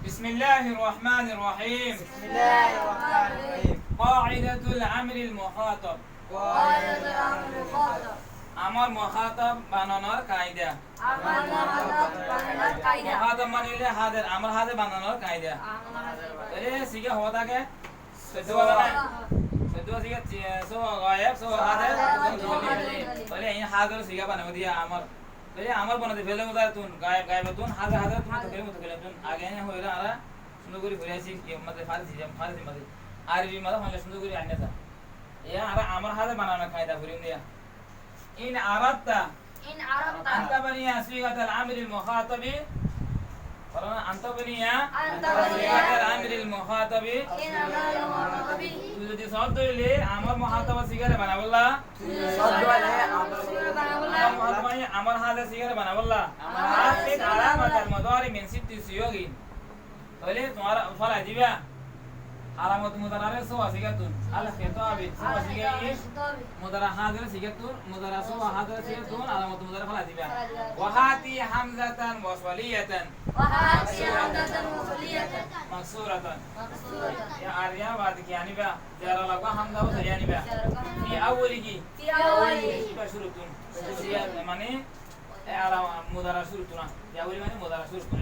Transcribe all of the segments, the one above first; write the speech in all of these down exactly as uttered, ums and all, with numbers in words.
بسم الله الرحمن الرحيم. بسم الله الرحمن الرحيم. قاعدة الأمر المخاطب. قاعدة الأمر المخاطب. Amor muhátab bananor kaida. Amor muhátab bananor kaida. Muhátab mani óile háder, amor háder bananor kaida. Amor háder bananor. Tóile siga hoó táke? Soiddúa zane? Soiddúa siga, e, só gaib, só háder, só háder. Tóile iín háder siga banaibo de amor. Tóile amor banai de fi'le mudari tún, gaib, gaib tún, háder, háder tún, mutakallima, mutakallim tún. Age ene hoiyé añára cúndor gorí fori aiccí, e, mazé Farsi, Farsi mazé. Arobi mazé hoile cúndor gorí aina za. Iya añára amor háder bananor kaida forim de. إن أردت. إن أردت. أن تبني صيغة الأمر المخاطب. Bolo na, أن تبني. أن تبني. صيغة الأمر المخاطب. أن تبني. Tui zodi sódde óile amor muhátabor sigare banaibolla. Tui zodi sódde óile amor muhátabor sigare banaibolla. Amor muhátabor sigare banaibolla. Amor muhátabor sigare banaibolla. أسقط علامة المضارع من ست صيغ. Tóile tuáñra félai diba. Alamot mudarare só sigattún. Al khitabi, só siga. Al khitabi. Mudara hádir sigattún, mudara só hádir sigattún, alamot mudara félai diba. Félai diba. Wa hati hamzatan wasliyatan. Wa hati hamzatan wasliyatan. Maksuratan. Maksuratan. Ya, ar yar baade ki aniba? Jar lagua hamza wasli aniba. Jar lagua hamza. Fi awwalihi. Fi awwalihi. Iba cúruttún. Cúruttún. Mane, E, alam-, mudara cúruttún. Fi awwalihi mane mudara cúruttún.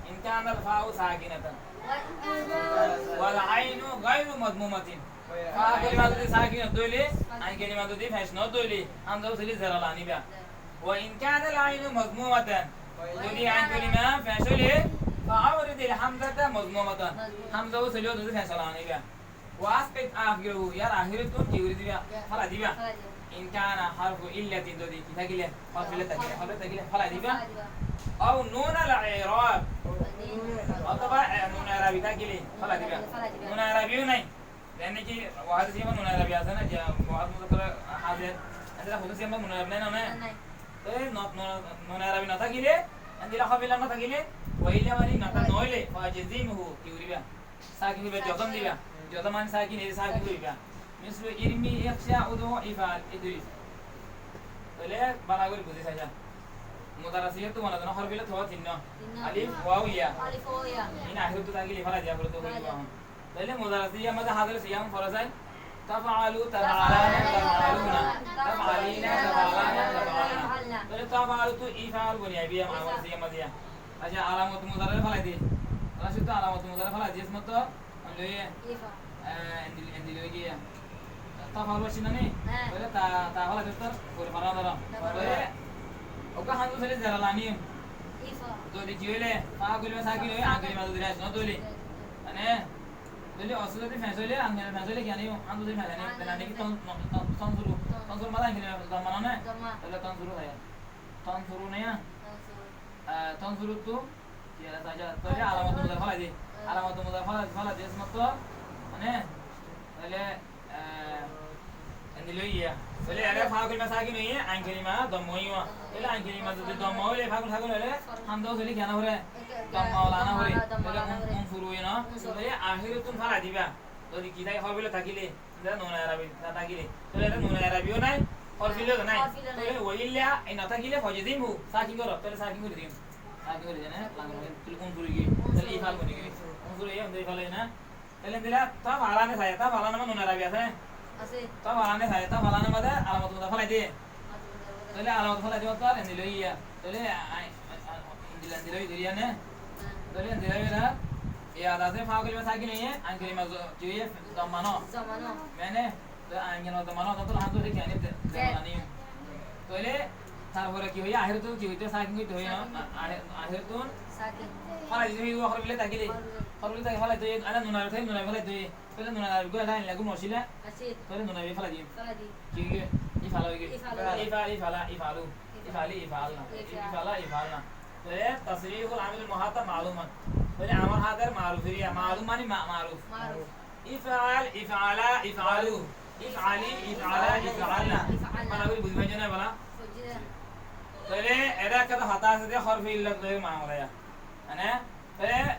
إن كان الفاء ساكنة. والعين غير مضمومة. Fa kalima zodi sakin óile, ain kalima zodi fec no óile, hamza wasli jar laniba. وإن كان العين مضمومة. Zodi ain kalima fec óile, فأعرب الهمزة مضمومة. Hamza wasli zodi fec laniba. Wa asqit akhirahu, yar ahérottún ki gorí diba? Félai diba. Félai diba. In kana harfu illatin, zodi ki tákile, horfe illa tákile, horfe illa tákile félai diba. Félai diba. Aw nunal i'rab. Otóba, e, nune i'rabi tákile félai diba. Félai diba. Nune i'rabi yó nái. Zene ki, wahid siga ma nune i'rabi asé na, je wahid muzakkar hazir. Endilla hoto siga ma nune i'rabi nái, nái, nái. Nái. Te no, no, nune i'rabi no tákile, endilla horfe illa no tákile, wa illa mani no tá-, no óile, fajzimhu, ki goríba? Sakin goríba, jozom diba. Jozom mani sakin, e sakin goríba. Mislu irmi, ikhsha, ud'u, if'al, e dui. Tóile bála gorí buzí saiyó. Mudara siga tu mane zano horfe illa to tin no. Tin no. Alif, waw, ya. Alif, waw, ya. In ahérottú tákile félai diya foribo. Félai diya. Tóile mudara siga maze hazir siga fora sai. Taf'alu, taf'alani, taf'aluna. Taf'alina, taf'alani, taf'aluna. Tóile taf'alu tu if'al boni aibo, amar siga maze. Accá, alamot mudara félai di. Tóile cúde alamot mudara félai di, ismot to, loiye. Ifa. E, endilla, endilla ói giyé. Taf'alu accíl na ni? Há. Tóile ta, ta félai di to, fore fora dóro. Tóile, uggwá hamza wasli jar lani. Ifa. Zodi ki óile, fa kalima sakin óile, ain kalima zodi fec no óile. Mane, tóile aslu zodi fec óile, ain kalima fec óile ki aní, hamza wasli fec aní. Tóile aní ki ton, ton, ton, tansuru. Tansuru mane ain kalima domma no né? Domma. Tóile tansuru hoó. Tansuru ne? Tansuru. E, tansuruttú, ki, accá, tóile alamot mudara félai di. Alamot mudara félai, félai di, ismot to, mane, tóile, e, endilla ói giyé. Tóile ere fa kalima sakin óiye, ain kalima domma óiye. Tóile ain kalima zodi domma óile, fa kalima sakin óile, hamza wasli ki ana fore? Domma lana fore. Tóile un, unsuru óiye no? Tóile ahérottún félai diba. Zodi ki táke, horfe illa tákile. Tóile nune i'rabi no tákile. Tóile ere nune i'rabi yó nái, horfe illa yó nái. Horfe illa yó nái. Tóile wa illa, e no tákile, fajzimhu, sakin goró, tóile sakin gorí diyum. Sakin gorí diyum, e, lagun, tóile unsuru giyé, tóile if'al boni giyé. Unsuru giyé, unsuru if'al óiye na. Tóile endilla, taf'alani sai, taf'alani ma nune i'rabi asé na? Asé. Taf'alani sai, taf'alani maze alamot mudara félai di. Tóile alamot félai di, tóile endilla ói giyé. Tóile, a, a, a, endilla, endilla ói giyé na. Há. Tóile endilla ói giyé. Iyá asé, fa kalima sakin óiye, ain kalima zo-, ki óiye, domma no. Domma no. Mane, tóile ain kalima domma no, tóile hamza wasli ki aní de, de, de, aní. Tóile, tar fore ki óiye, ahérottún ki óito, sakin óito hoiye no? Sakin. A, a, ahérottún. Sakin. Félai dito hoiye, horfe illa tákile. Horfe illa. Horfe illa tákile félai dito hoiye, añára nune i'rabi, nune i'rabi félai dito hoiye. Tóile nune i'rabi goi, ela, ela goi no accíl. Accíl. Tóile nune i'rabi félai diyum. Félai di. Ki ói giyé? If'ala ói giyé. If'ala. If'al, if'ala, if'alu. If'ali, if'alna. If'al. If'ala, if'alna. Tóile tasrihul amril muhatab ma'lumun. Tóile amar hádir ma'ruf eriya. Ma'lum mani ma-, ma'ruf. Ma'ruf. If'al, if'ala, if'alu. If'ali, if'ala, if'alna. If'alna. Bála gorí buzí faijjó né bála? Buzí. Tóile ere ekkán hotá asé de horfe illat loi mamela ya. Mane, tóile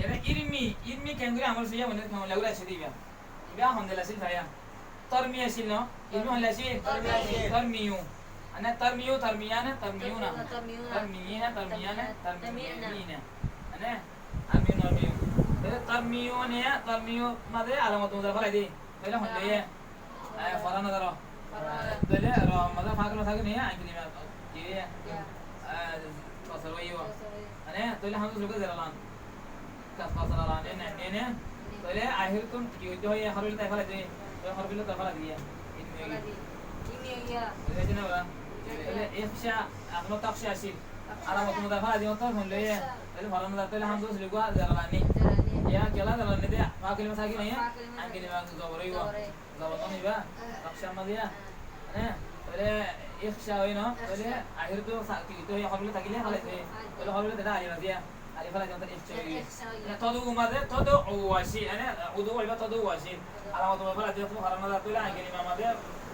ere irmi, irmi kengori amar siga mane kengori lagói raikké de iba. Iba hondilla accíl faiya. Tormi accíl no? Ibnu hondilla accíl? Tormi accíl. Tormiyu. Ane tormiyu, tormiyane, tormiyuna. Tormiyuna, tormiyuna. Tormiyina, tormiyane, tormiyina. Tormiyina. Ane, armiyu, normiyu. Tarmiyu ne, tarmiyu mazé alamote muzari félai di. Tóile hon loiye? Eh, fara nazaro. Fara nazaro. Tóile ro mazé fa kalima sakin ne, ain kalima ki? Ya. Eh, kasra óibo. Kasra óibo. Mane, tóile hamza suku zera lan. Kas-, kasra lan, ne, ne, ne, ne. Tóile ahir tun ki óite hoiye, horfe illati félai di. Tóile horfe illati félai di. Ini óiye. Félai di. Ini óiye. Buzá zaiyé né bála? Buzá zaiyé. Tóile ikhsha, ehón takhsha asé. Alamote muzari félai di, motlob hon loiye? Tóile fara nazaro, tóile hamza suku zera lan ni. Zera lan ni. Ya, kiyólla zera lan ni de, fa kalima sakin óiye. Fa kalima sakin. Ain kalima zobor óibo. Zobor óibo. Zobor no niba? Ah. Takhsha mazé ya. Ah. Mane, tóile ikhsha óiye no? Ikhsha. Tóile ahir tun sa-, ki, ki óiye, horfe illati tákile félai di. Félai di. Tóile horfe illati de alif asé ya. Alif félai di, ikhsha óiye. Ikhsha óiye. Mane, tad'u mazé, tad'u asé. Mane, ud'u óiba, tad'u asé. Tad'u. Alamote muzari félai di, fara nazaro, tóile ain kalima mazé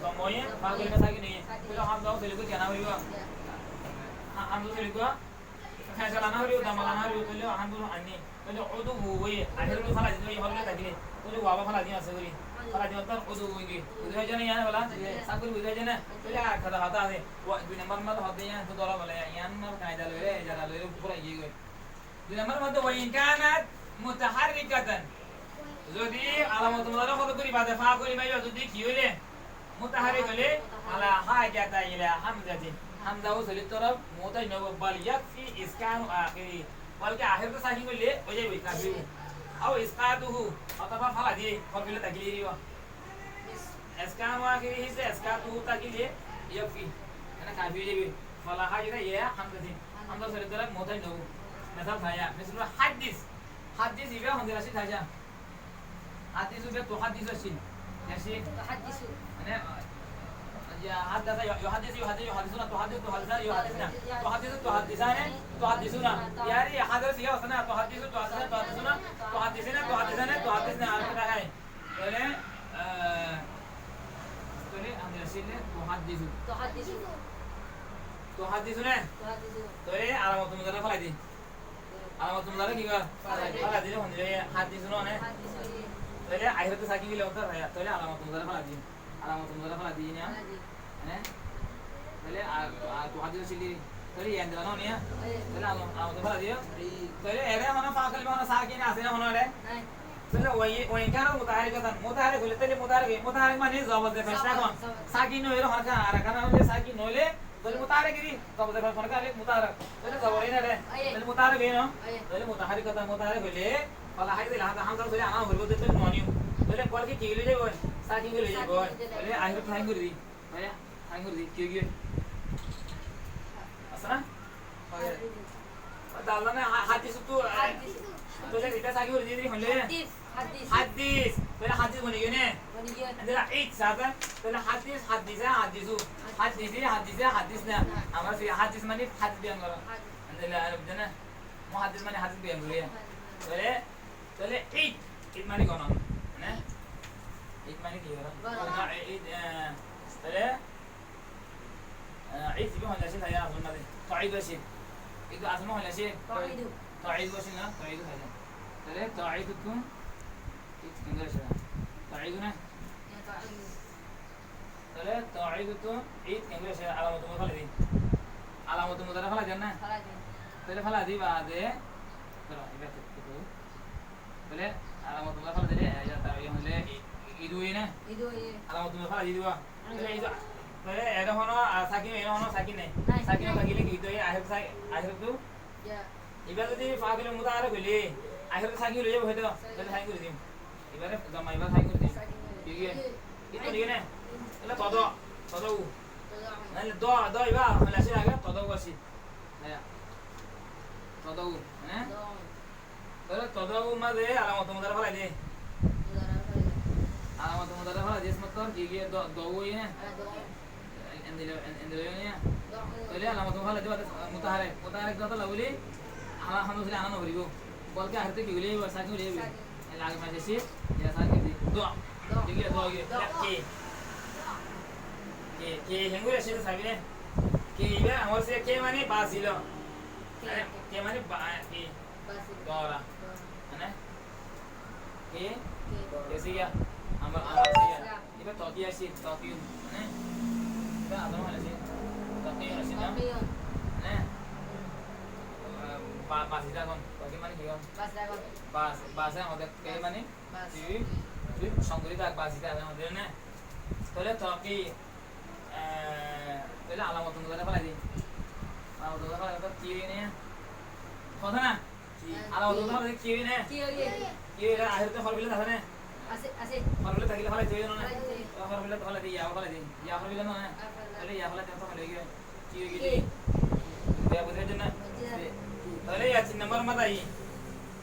domma óiye, fa kalima sakin óiye. Sakin. Tóile hamza suku kena óibo? Ya. Ha-, hamza suku Kasra lana foribo, domma lana foribo, tóile ain buzó ain ni. Tóile ud'u óiye, ahir tun félai di, óiye, horfe illati tákile. Tóile wau ba félai di, asé gorí. Félai di, orthat ud'u óiye. Buzá zaiyé né, yián bála? Buzá zaiyé. Saf gorí buzá zaiyé né? Tóile ar hotá, hotá asé. Wa-, dui nombor mazé hoó de yián, to dóra bole, yián kaida loire, ijara loire, fúrai giyé goi. Dui nombor mazé, wa in kanat mutaharrikatan. Zodi alamote muzari hoó de gorí bade fa gorí maiba zodi ki óile? Mutaharrik óile, fala hajata ila hamzatin. Hamza ó sóilor torof muhtaj no óibo, bal yakfi iskanu akhiri. Bolke ahir tun sakin goille ói zaibo, kafi. Aw isqatuhu, otóba félai di, horfe illati tákile ói zaibo. Iskanu akhirihi ze iskatuhu tákile yakfi. Mane kafi ói zaibo. Fala hajata ila hamzatin. Hamza ó sóilor torof muhtaj no óibo. Misal saya, misal haddis. Haddis iba hondilla asé saya. Haddisu be tuhaddisu asé. Asé? Tuhaddisu. Mane, ya, haddasa, yu-, yuhaddisu, yuhaddisu, yuhaddisuna, tuhaddisu, tuhaddisani, yuhaddisna. Tuhaddisu, tuhaddisani, tuhaddisuna. Yari, hadar siga asé na, tuhaddisu, tuhaddisani, tuhaddisuna, tuhaddisina, tuhaddisani, tuhaddisna. Ar koi de hai. Tóile, eh, tóile, amra asé tuhaddisu. Tuhaddisu. Tuhaddisu ne? Tuhaddisu. Tóile, alamote muzari félai di. Alamote muzari ki gorí? Félai di. Félai dile hondilla óiye, haddisu no né? Haddisu óiye. Tóile ahir tun sakin goille óibo, tóile alamote muzari félai di. Alamote muzari félai di né? Félai di. Hé? Tóile ar, ar tuhaddisu asé. Tóile yián dila no niya? Óiye. Tóile alam-, alamote félai diyo. Óiye. Tóile ere hono fa kalima hono sakin asé né hono ere? Nai. Tóile wa in, wa in kanat mutaharrikatan, mutaharrik óile, tóile mutaharrik, mutaharrik mane zobor zebor. Zobor, zobor. Sakin no óile hono kan, ar kan óile sakin no óile, tóile mutaharrik ki? Zobor zebor hono kan óile mutaharrik. Tóile zobor óiye né re? Óiye. Tóile mutaharrik óiye no? Óiye. Tóile mutaharrikatan, mutaharrik óile, fala hajata ila hamza, hamza tóile ana foribo de, tóile no niyo. Tóile bolke ki ói zaibo? Sakin ói zaibo. Sakin ói zaibo. Tóile ahir tun sakin gorí di. Óiye. Sakin gorí di, ki ói giyé? Asé na? Óiye. Dal na, ha-, haddisu tu, eh, haddisu. Tóile ita sakin gorí di, hoile? Haddis, haddis. Haddis. Tóile haddis boni giyé né? Boni giyé. Endilla id, sabe? Tóile haddis, haddisa, haddisu. Haddisi, haddisa, haddisna. Amra si haddis mane haddis boyan gorá. Haddis. Endilla, ar buzó né? Muhaddis mane haddis boyan goré. Muhaddis. Tóile Tóile id, id mane gonon, né? Id mane ki gonon? Gonon. Na, id, eh, tóile, eh, id iba hoila asé, taiyar asól maze. Tuidu asé. Id asól maze hoila asé. Tuidu. Tuidu asé na, tuidu hoila. Tóile tuidu tun, id kengori asé na? Tuidu na? Ya, tuidu. Tóile tuidu tun id kengori asé, alamote muzari félai di. Alamote muzari félai di na? Félai di. Tóile félai di bade, tóile iba to, to, to. Tóile alamote muzari félai dile, e, ya, ta, iye hoile, i, i, idu óiye na? Idu óiye. Alamote muzari félai di diba. Tóile idu, tóile ere hono, a, sakin, ere hono sakin nai. Nai. Sakin nai. Sakin óile ki idu óiye, ahir sa-, ahir tu? Ya. Iba zodi faile mutaharrik óile, ahir tu sakin ói zaibo hoito. Sakin. Tóile sakin gorí dim. Ibare domma, ibare sakin gorí dim. Sakin gorí dim. Ki óiye? Idu óiye na? Tóile todo, todo u. Todo u. Naile do, do iba, hoile asé age, todo u asé. Há. Todo u, mane? Todo u. Tóile todo u maze alamote muzari félai de. Muzari félai de. Alamote muzari félai de, ismot tor ki giyé do, do u óiye na? Há, do u. Endilla, en-, endilla óiye na? Do u. Tóile alamote muzari félai de, mutaharrik. Mutaharrik do tolla buli, ala hamza sile ana no foribo. Bolke ahir tu ki óile, sakin óile. Sakin. Ela age maze asé, ya sakin di. Do. Do. Ki giyé, do giyé. Do. Ke. Ke, ke, hengori asé sabi na? Ke iba amar se ke mane basilo. Ke. Ke mane ba, ke. Basilo. Dora. Dora. Mane? Ke? Ke. Ke siga. Amar, amar siga. Siga. Iba toki asé, toki. Mane? Iba adon asé. Toki asé na? Toki. Mane? Ba, basita kon. Toki mane ki kon? Basita kon. Bas, bas, e, hoóde ke mani? Bas. Tui, tui songgorí tak, bas ita, hoóde na? Tóile to ki, e, tóile alamot nuzare félai di. Alamot nuzare félai di, ki óiye ne? Hotá na? Ki? Alamot nuzare félai di, ki óiye ne? Ki óiye? Ki óiye, ahérotte horf illot asé ne? Asé, asé. Horf illot tákile félai di, óiye ne? Félai di. Horf illot félai di, ya félai di. Ya horf illot no ne? Tóile ya félai di, to félai giyói. Ki ói giyé? Ki? Buzi faijjó né? Buzi faijjó. Tóile yar tin nombor mazé aiyé.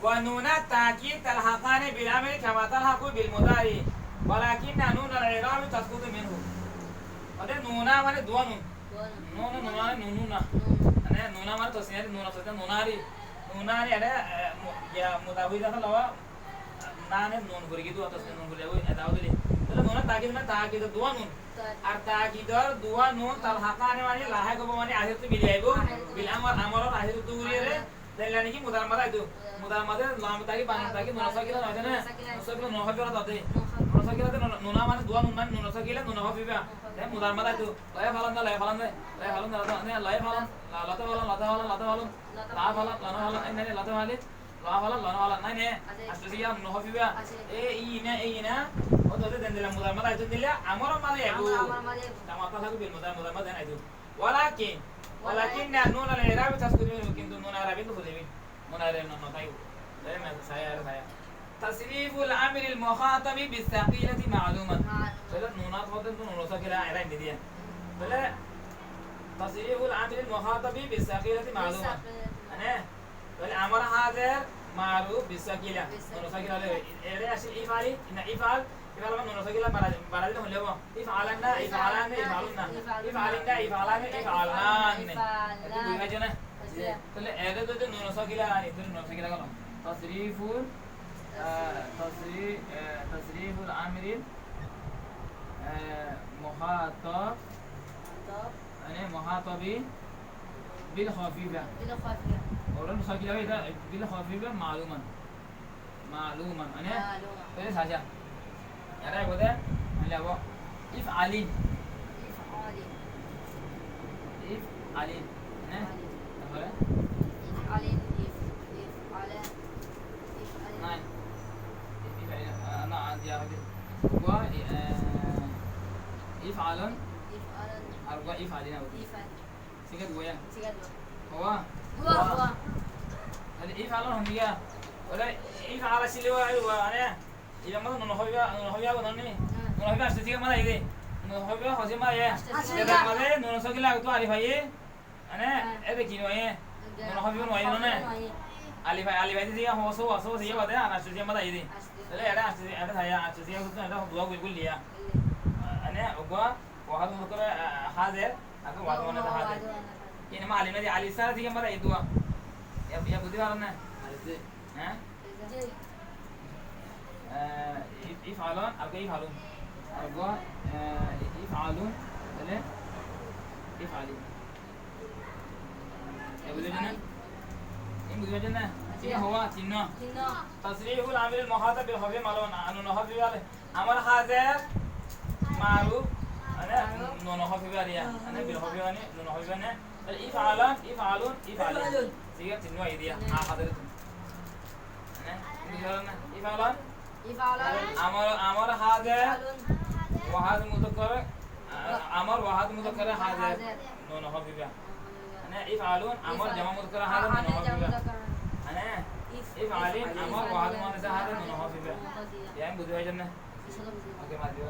Wa nuna takid talhaqani bil amri kama talhaqu bil mudari, walakinna nunal i'rabi tasqutu minhu. Ode nuna mane duwa nun. Duwa nun. Nuna, nuna mane nun, nuna. Nun. Mane nuna mane tosniya, nuna tosniya, nunari. Nunari ede, e, mu-, ya, mudafi izafa lawa, nane nun gorí giyé, duwa tasniya nun gorí giyé, ede awa dili. Tóile nuna takid mane takid duwa nun. Ar takidor duwa nun talhaqani mani lahek óibo mani ahérottú mili aibó. Bil amr, amror ahérottú gúriyore, zailla niki mudar mazé aitó. Mudar mazé lam taki, ba nun taki, nun sakina no aitó né? Nun sakina nun hoiba de. Nun sakina de nun, nuna mani duwa nun mani nun sakina nun hoiba. Te mudar mazé aitó. La yaf'alun, la yaf'alun, la yaf'alun, la yaf'alun, la yaf'alun, la, la taf'alun, la taf'alun, la taf'alun, la taf'alun, la taf'alun, la taf'alun. Asé. La f'alan, la no f'alan, nai ne? Añçú siga nun no hoiba. Asé. E, i ne, e, i ne. Ó to de dendilla mudar mazé aitó dilla, amror mazé aibó. Amr, amror mazé aibó. Kama talhaqu bil mudar, mudar mazé aitó. Walakin, walakin. Walakin nun al i'rabi tasqutu minhu, kintu nun i'rabi to fuli. Nun i'rabi no, no tákibo. Tóile me saya, saya. Tasriful amril mukhatabi bis saqilati ma'luman. Ma'luman. Tóile nunat hoóde nun sakila i'rab diye. Tóile tasriful amril mukhatabi bis saqilati ma'luman. Bis saqilati. Mane Tóile amar hazer maruf bis sakila. Bis sakila. Nun sakila óile, ere asé if'ali, na if'al, if'al abar nun sakila bara, bara dile óile óibo. If'alanna, if'alanna, if'alunna. If'alunna. If'alinna, if'alanna, if'alanna. If'alanna. Eto buzí faijjó né? Buzi faijjó. Tóile ere to nun sakila, ere nun sakila gelo. Tasriful, e, tasri-, e, tasriful amril, e, muhatab. Muhatab. Mane muhatabi bil khafifa. Bil khafifa. Ore nun sakila ita bil khafifa ma'luman. Ma'luman. Mane? Ma'luman. Ere saja. Ere aibó de, mane aibó. If'alin. If'alin. If'alin. Mane? If'alin. Tarfore? If'alin, if, if'alan, if'alin. Nai. If, if'alin, ah, na, ah, diya hoiye. Wa, e, if'alun. If'alun. Ar wa if'alin aibó. If'alin. Siga duwa ya? Siga duwa. Huwa? Huwa, huwa. Tóile if'alun hon diga? Tóile if'ala sile wa, wa, mane, iba mane nun hoiba, nun hoiba, nun ni? Nun hoiba asé siga mane aiyé de. Nun hoiba hosé mane aiyé. Asé siga. Ede mane nun sakila to alif aiyé. Mane, ede ki no aiyé? Nun hoiba no aiyé, no ne? Alif ai, alif aiyé de siga, ho, so, so, siga bade, asé siga mane aiyé de. Tóile ede asé, ede saya, asé siga, ede duwa gul gul liya. Mane, uggwa, wahid muzakkar, a, hazer, Ago wahid muannas hadir. Ini ma alif nai de, alif sára siga mane e duwa. Ya, ya buzí faron na? Alif de. Há? Ji. E, if-, if'alun, ar uggwa if'alun. Ar uggwa, e, if'alun, tóile if'alin. Ya buzí faron na? Ini buzí faron na? Ji. Ini huwa, tinno. Tinno. Tasrihul amril muhatab bil khafi ma'lumun, nun khafi wal Amar hazer maruf, mane, maruf. Nun khafi bariya, mane, bil khafi mane, nun khafi mane. Tóile if'alan, if'alun, if'alin. If'alun. Siga tinno aiyé de, a hazer tun. Mane, buzí faron na? If'alan. If'alan. Amar, amar hazer. If'alun. Wahid muzakkar, a, amar wahid muzakkar hazer. Hazer. Nun khafi ba. Mane, if'alun, amar jama muzakkar hadir, nun khafi ba. Mane, if'alin, amar wahid muannas hadir, nun khafi ba. Iyan buzí faron na? Oke, mazé.